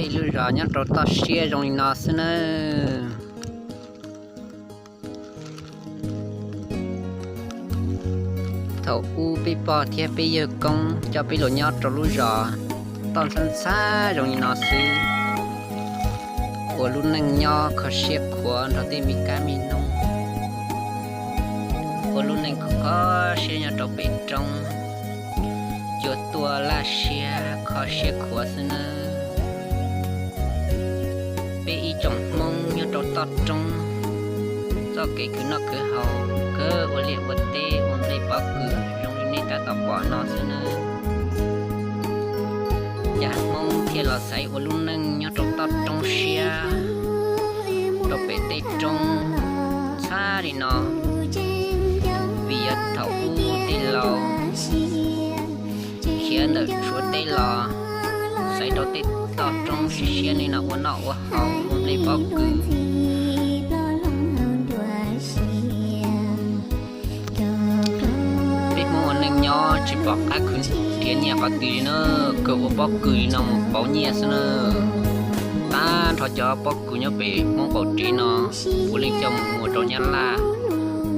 Peb lub zos nyob rau toj siab zoo li no xwb nawb. Thaum ub peb pog thiab peb yawg koob coj peb los nyob rau lub zos toj ntxhab ntxhab zoo li no xwb, ua lub neej nyob kho siab khuav nrog tej me kab me noog, ua lub neej kho siab nyob rau pem roob, cua tuaj laj siab kho siab khuav xwb nawb. Peb ib tsoom Hmoob nyob rau toj roob, txoj kev khwv noj khwv haus kawg, ua liaj ua teb ua nplej pob kws zoo li nej tab tom pom no xwb nawb. Cas Hmoob thiaj los xaiv ua lub neej nyob rau toj roob siab rau pem tej roob ntxhab li no? Vim yog thaum ub tej laus khiav ntawm Suav teb los, xaiv rau tej toj roob siab siab li no ua noj ua haus ua nplej pob kws. Peb Hmoob ua neej nyob tsis pom qab khwv nrhiav nyiaj qhov twg li na, kawg ua pob kws li no mus pauv nyiaj xwb na. Tag nrho cov pob kws nyob pem Hmoob qaum tsev no, puav leej coj mus muag rau Nyab Laj,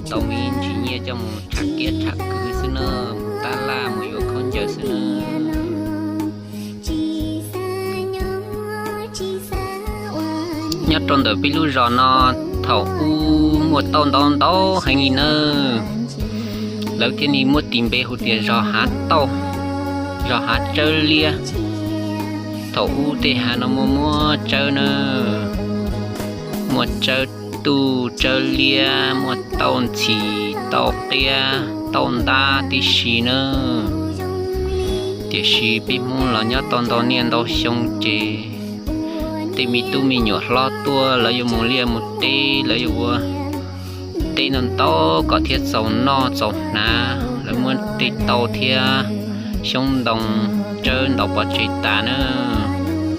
tau me ntsis nyiaj coj mus tsham kiab tsham kwv xwb na, mus tab laj mus yuav khaub ncaws xwb na. Nyob rau ntawm peb lub zos no, thaum ub muaj tauj ntau ntau heev li nawb. Lawv thiaj li muab tis npe hu tias zos hav tauj, zos hav tsawb liab. Thaum ub tej hav no muaj muaj tsawb nawb, muaj tsawb tuj tsawb liab, muaj tauj ntxhis tauj qiab tauj ntab tib si nawb. Tiam sis peb Hmoob los nyob tau ntau niaj ntau xyoo ces tej me tub me nyuam hlob tuaj lawv yuav mus liaj mus teb, lawv yuav ua teb ntau ntau kom thiaj txaus noj txaus hnav, lawv muab tej tauj thiab xyoob ntoo tsawb ntaus pov tseg tas na.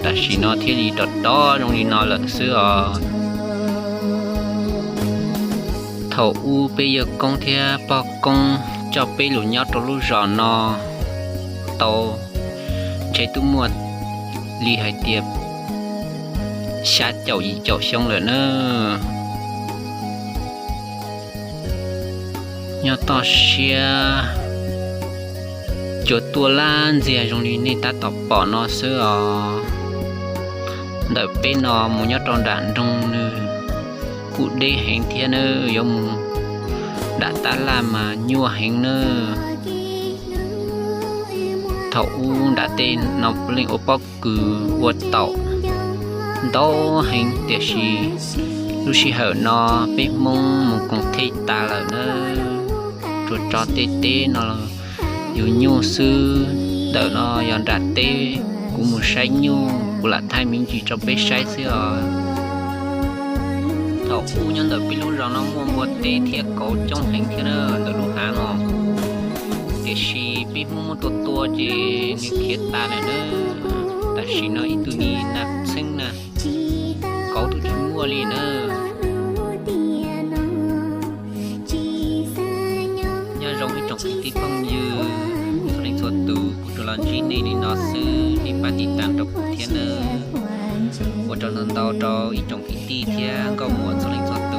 Tam sim no thiaj li rov rov zoo li no lawm xwb os. Thaum ub peb yawg koob thiab pog koob coj peb los nyob rau lub zos no tau ntshe twb muaj li hais tias xya caum yim caum xyoo lawm na. Nyob toj siab cua tuaj laj ntxiag zoo li nej tab tom pom no xwb os. Ntawm peb no mus nyob rau nram nroog nws kuj deb heev thiab nawb, yuav mus nram tab laj mas nyuaj heev nawb. Thaum ub nram tej no puav leej ua pob kws ua taum ntau heev, tiam sis lub sij hawm no peb Hmoob mus koom thej tas lawm nawb. Tsuas tso tej teb no yus nyuj xwb. Ntawm no yog nram teb, kuv mus saib nyuj, kuv lam thaij me ntsis rau peb saib xwb os. Thaum ub nyob ntawm peb lub zos no muaj npua teb thiab kauv coob heev thiab na ntawm lub hav no, tiam sis peb Hmoob muab tua tua ces nws khiav tas lawm na. Tam sim no ib tug ni nag txheeb na, kauv twb tsis muaj li na. Nyob zoo ib tsoom kwv tij phooj ywg txhua leej txhua tus, kuv tsuas los ntsib nej li no xwb, nej pab tiv tas rau kuv thiab nawb. Ua tsaug ntau ntau rau ib tsoom kwv tij thiab nkauj muam txhua leej txhua tus.